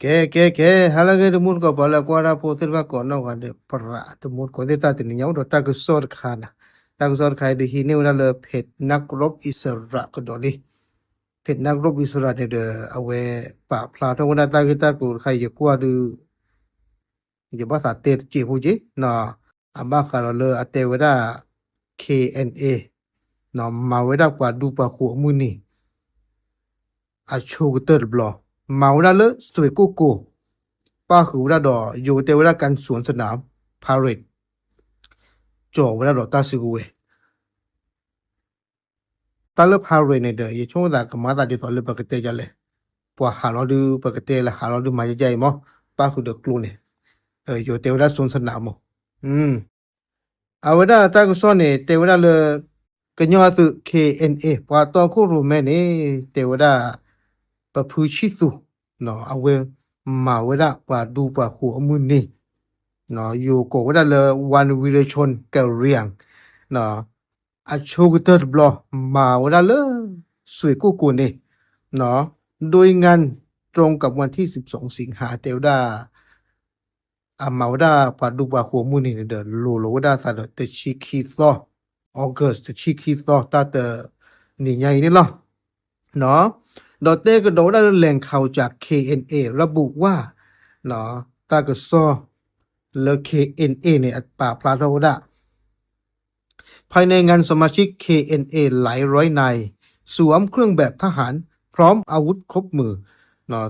ကဲ ကဲ ကဲ ဟါလၢအဂ့ၤ တမူတကိး ပှၤလၢအကွၢ်တၢ်ဖိသ့ၣ်တဖၣ်ကိးနီၢ်ဂၤဒဲး ပရး တမူတကိးသ့ၣ် တနံၤညါအိၣ်ဒီးတၢ်ကစီၣ်တခါန့ၣ်, တၢ်ကစီၣ်တခါအံၤ ဒုးဟံးန့ၢ်ဝဲဒၣ်လၢ เพจนักรบอิสระ ကဒီးလံ. เพจนักรบอิสระ န့ၣ်ဒီး အဝဲပာ်ဖျါထီၣ်ဝဲဒၣ်တၢ်ဂ့ၢ်တၢ်ကျိၤတခါအံၤ ယကွၢ်ဒုး ယဘၣ်သးတဲတစဲးဖိက့ၤ, အဘၣ်ဃးဒီးလၢအတဲဝဲဒၣ် KNA မၤဝဲဒၣ်ပှၤဒူပှၤဃိၤအမုၢ်နံၤ အဆိကတၢၢ်တဘျီ, မၤဝဲဒၣ်လၢ စွ့ၣ်ကိၣ်ကိၤ ပၣ်ဃုာ်ဝဲဒၣ်ဒီး ယိၤတဲဝဲဒၣ် การสวนสนาม parade ကၠီၤဝဲဒၣ်ဒီးတၢ်စုကဝဲၤ တၢ်လၢ parade န့ၣ်ဒီး ယဆိကမိၣ်သးကမၤသးဒ်သိးလၢပကတဲဒ်လဲၣ်, ပှၤဟးလီၤဒုး ပကတဲလၢဟးလီၤဒုးမၤယဲယဲအံၤမး, ပၣ်ဃုာ်ဒီးကျိန့ၣ်, ယိၤတဲဝဲဒၣ် စွန်စနး မး. အဝဲဒၣ်တၢ်ကစီၣ်န့ၣ် တဲဝဲဒၣ်လၢ ကညီအသုး KNA ပှၤတီခိၣ်ရိၣ်မဲန့ၣ် တဲဝဲဒၣ် ပဖုဆံသူး အဝဲမၤဝဲဒၣ်ပှၤဒူပှၤဃိၤအမုၢ်နံၤ, ယိၤကိးဝဲဒၣ်လၢ วันวีรชนกะเหรี่ยง အဆိကတၢၢ်တဘျီ မၤဝဲဒၣ်လၢ စွ့ၣ်ကိၣ်ကိၤန့ၣ်, โดยงานตรงกับวันที่สิบสองสิงหา တဲဝဲဒၣ် အမၤဝဲဒၣ်ပှၤဒူပှၤဃိၤအမုၢ်နံၤန့ၣ်ဒီး လိၤလီၤဝဲဒၣ်အသးဒီးတဆံခံသီ, August တဆံခံသီ တၢ်တနံၤညါအံၤန့ၣ်လီၤ. ဒီးတဲကဒီးဝဲဒၣ်လၢ แหล่งข่าวจาก เคเอ็นเอ ระบุว่า တၢ်ကစီၣ်လၢ KNA န့ၣ် အပာ်ဖျါထီၣ်ဝဲဒၣ် ภายในงานสมาชิก เคเอ็นเอ หลายร้อยนาย สวมเครื่องแบบทหาร พร้อมอาวุธครบมือ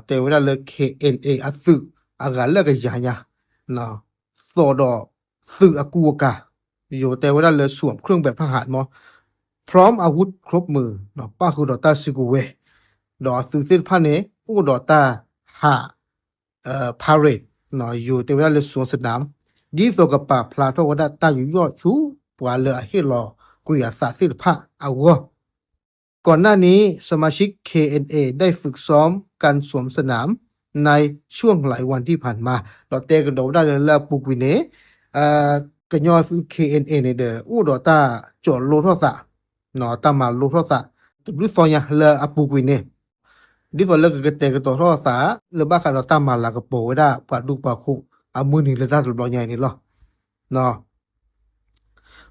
တဲဝဲဒၣ်လၢ KNA အသုးအဂၤလၢကယၤညါ သိးဒီးသုးအကူအကၤ, ယိၤတဲဝဲဒၣ်လၢ สวมเครื่องแบบทหาร မး พร้อมอาวุธครบมือ ပၣ်ဃုာ်ဒီးတၢ်စုကဝဲၤ, ဒီးအသုးသ့ၣ်တဖၣ်န့ၣ် အိၣ်ဒီးတၢ်ဟး parade ယိၤတဲဝဲဒၣ်လၢ စွန်စနး ဒ်သိးကပာ်ဖျါထီၣ်ဝဲဒၣ်တၢ်ယူးယီၣ်ဆူပှၤလၢအဟ့ၣ်လီၤကွံာ်အသးသ့ၣ်တဖၣ်အဂီၢ်. ก่อนหน้านี้ สมาชิก เคเอ็นเอ ได้ฝึกซ้อมการสวนสนามในช่วงหลายวันที่ผ่านมา ဒီးတဲကဒီးဝဲဒၣ်လၢ လၢအပူၤကွံာ်န့ၣ် ကညီသုး KNA န့ၣ်ဒီး အိၣ်ဒီးတၢ်ကၠီၣ်လိထီၣ်သး တၢ်မၤလိထီၣ်သး တဘျုးသီညါလၢအပူၤကွံာ်န့ၣ်, ဒ်သိးလၢကကတဲာ်ကတီၤထီၣ်သး လၢဘၣ်ဃးဒီးတၢ်မၤလၤကပီၤဝဲဒၣ် ပှၤဒူပှၤဃိၤအမုၢ်နံၤလၢတၢ်တဘျီညါအံၤန့ၣ်လီၤ.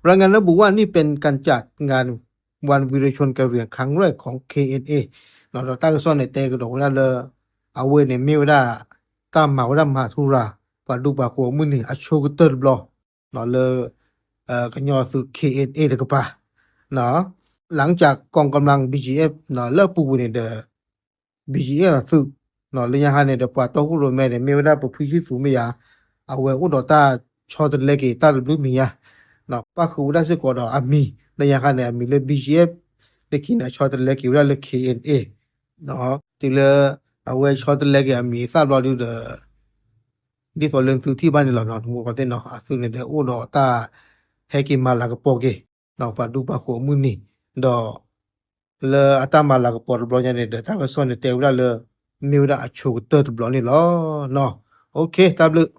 รายงานระบุว่านี่เป็นการจัดงานวันวีรชนกะเหรี่ยงครั้งแรกของ เคเอ็นเอ ဒီးတၢ်ကစီၣ်န့ၣ် တဲကဒီးဝဲဒၣ်လၢ အဝဲန့ၣ်မ့ၢ်ဝဲဒၣ် တၢ်မၤဝဲဒၣ်မၤထူရၤ ပှၤဒူပှၤဃိၤအမုၢ်နံၤအဆိကတၢၢ်တဘျီ လၢ ကညီသုး KNA တကပၤ หลังจากกองกำลัง บีจีเอฟ လၢအပူၤကွံာ်န့ၣ်ဒီး BGF အသုး လၢညါခါန့ၣ်ဒီး ပှၤတီခိၣ်ရိၣ်မဲန့ၣ် မ့ၢ်ဝဲဒၣ်ပဖုဆံသူးမ့ၢ်ယါ, အဝဲအိၣ်ဒီးတၢ်ဆီတလဲက့ၤတၢ်တဘျုးမံၤညါ, ပၣ်ဃုာ်ဝဲဒၣ်စ့ၢ်ကီးဒီးအမံၤ လၢညါခါန့ၣ် အမံၤလၢ BGF လၢခံန့ၣ် အဆီတလဲက့ၤဝဲဒၣ်လၢ KNA တုၤလၢ အဝဲဆီတလဲက့ၤအမံၤအသၣ်ဘျီဒုဒီး ဒ်သိးလၢသုထံၣ်ဘၣ်န့ၣ်လီၤနီၤ တမူတကိးသ့ၣ်နီၤ အသုးန့ၣ်ဒီးအိၣ်ဒီးတၢ် ဟဲက့ၤမၤလၤကပီၤက့ၤ ပှၤဒူပှၤဃိၤအမုၢ်နံၤ, ဒီး လၢအတၢ်မၤလၤကပီၤတဘျီညါန့ၣ်ဒီး တၢ်ကစီၣ်န့ၣ်တဲဝဲဒၣ်လၢ မ့ၢ်ဝဲဒၣ်အဆိကတၢၢ်တဘျီန့ၣ်လီၤ. တၢ်ဘျုး